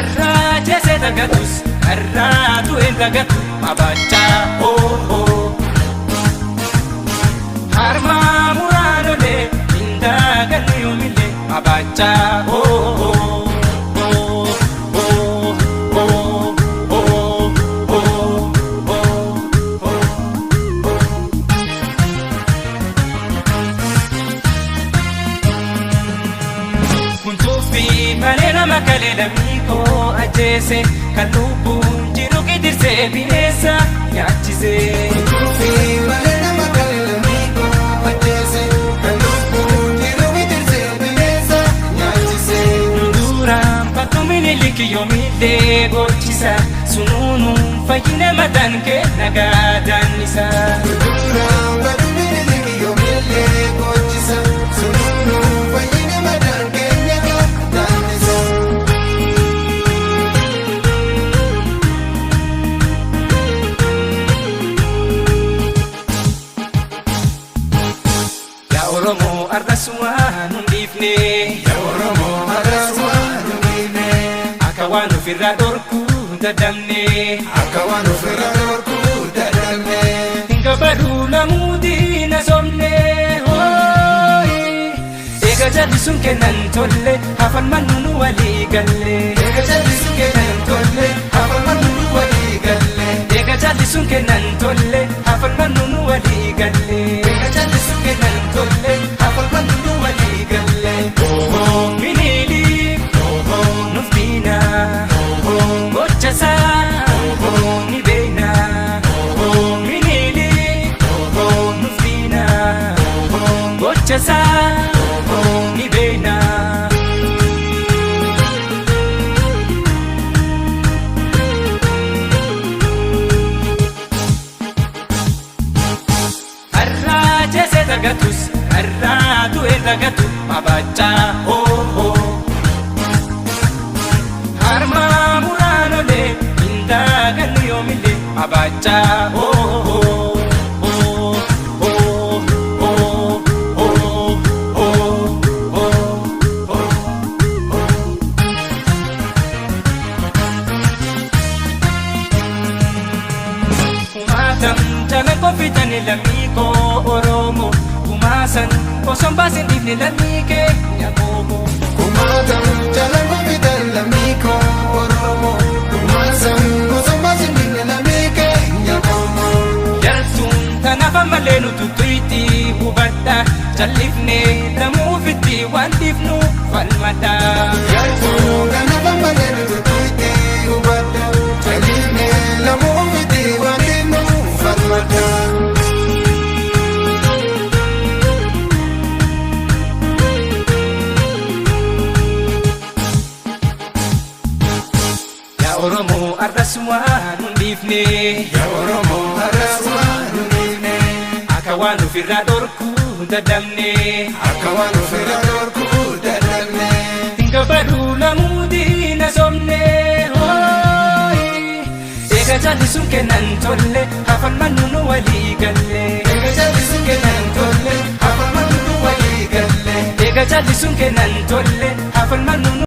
Har'aa jeesee dagatus har'aa du'een dagatu mabaachaa hoo hoo. Harmaa muraanolee hin daagannu yoomillee mabaachaa hoo hoo. Hoo hoo hoo hoo hoo hoo hoo. Kuntuufi malee nama kalee lammii koo ajjeese kan lubbuun jiru gidirsee bineensa nyaachise. Kuntuufi malee nama kalee lammii koo ajjeese kan lubbuun jiru gidirsee bineensa nyaachise. Duraan bakka Minilik yoomillee gochisa sunuunuun fayyina mataan kee nagaa daannisa. Duraan badu Minilik yoomillee gochisa sunuunuun fayyina mataan keenya daannisa. Yaa Oromoo arras waan hin dhiifne. Yaa Oromoo har'as waan hin dhiifne. Akka waan ofirraa dhorkuu dadhabne. Akka waan ofirraa dhorkuu dadhabne. Hin gabaruu lamuutii na somne. Eega jalli sun kennan tolle hafan mannu nu walii galle. Eega jalli sun kennan tolle hafan mannu nu walii galle. Eega jalli sun kennan tolle hafan mannu nu walii galle. Eega jalli sun kennan tolle hafan mannu nu walii galle. Minilik nuuf diina gochasaa ni beekna. Minilik nuuf diina gochasaa ni beekna. Har'aa jeesee dagatus har'aa du'ee dagatu mabaachaa hoo hoo. Harmaa muraanolee hin daagannu yoomillee mabaachaa hoo hoo. Hoo hoo hoo hoo hoo hoo hoo. Kumaatam jala kofitan lammii koo Oromoo kumaasan osoo hin baasin dhiifne lammii kee nyaqoomoo. Kumaatam jala gofitan lammii koo Oromoo. Kumaasan osoo baasin dhiifne lammii keenya qomoo. Jartuun tanaaf ammallee nu tuttuitti hubadha jal'ifne lamuufitti waan dhiifnu falmadha. Yartuu kanaaf ammallee nu tuttuitti hubadha. Jal'ifne lamuufitti waan dhiifnu falmadha. Yaa Oromoo arras waan hin dhiifne. Yaa Oromoo har'as waan hin dhiifne. Akka waan ofirraa dhorkuu dadhabne. Akka waan ofirraa dhorkuu dadhabne. Hin gabaruu lamuutii na somne. Eega jalli sun kennan tolle hafan mannu nu walii galle. Eega jalli sun kennan tolle hafan mannu nu walii galle. Eega jalli sun kennan tolle hafan mannu nu.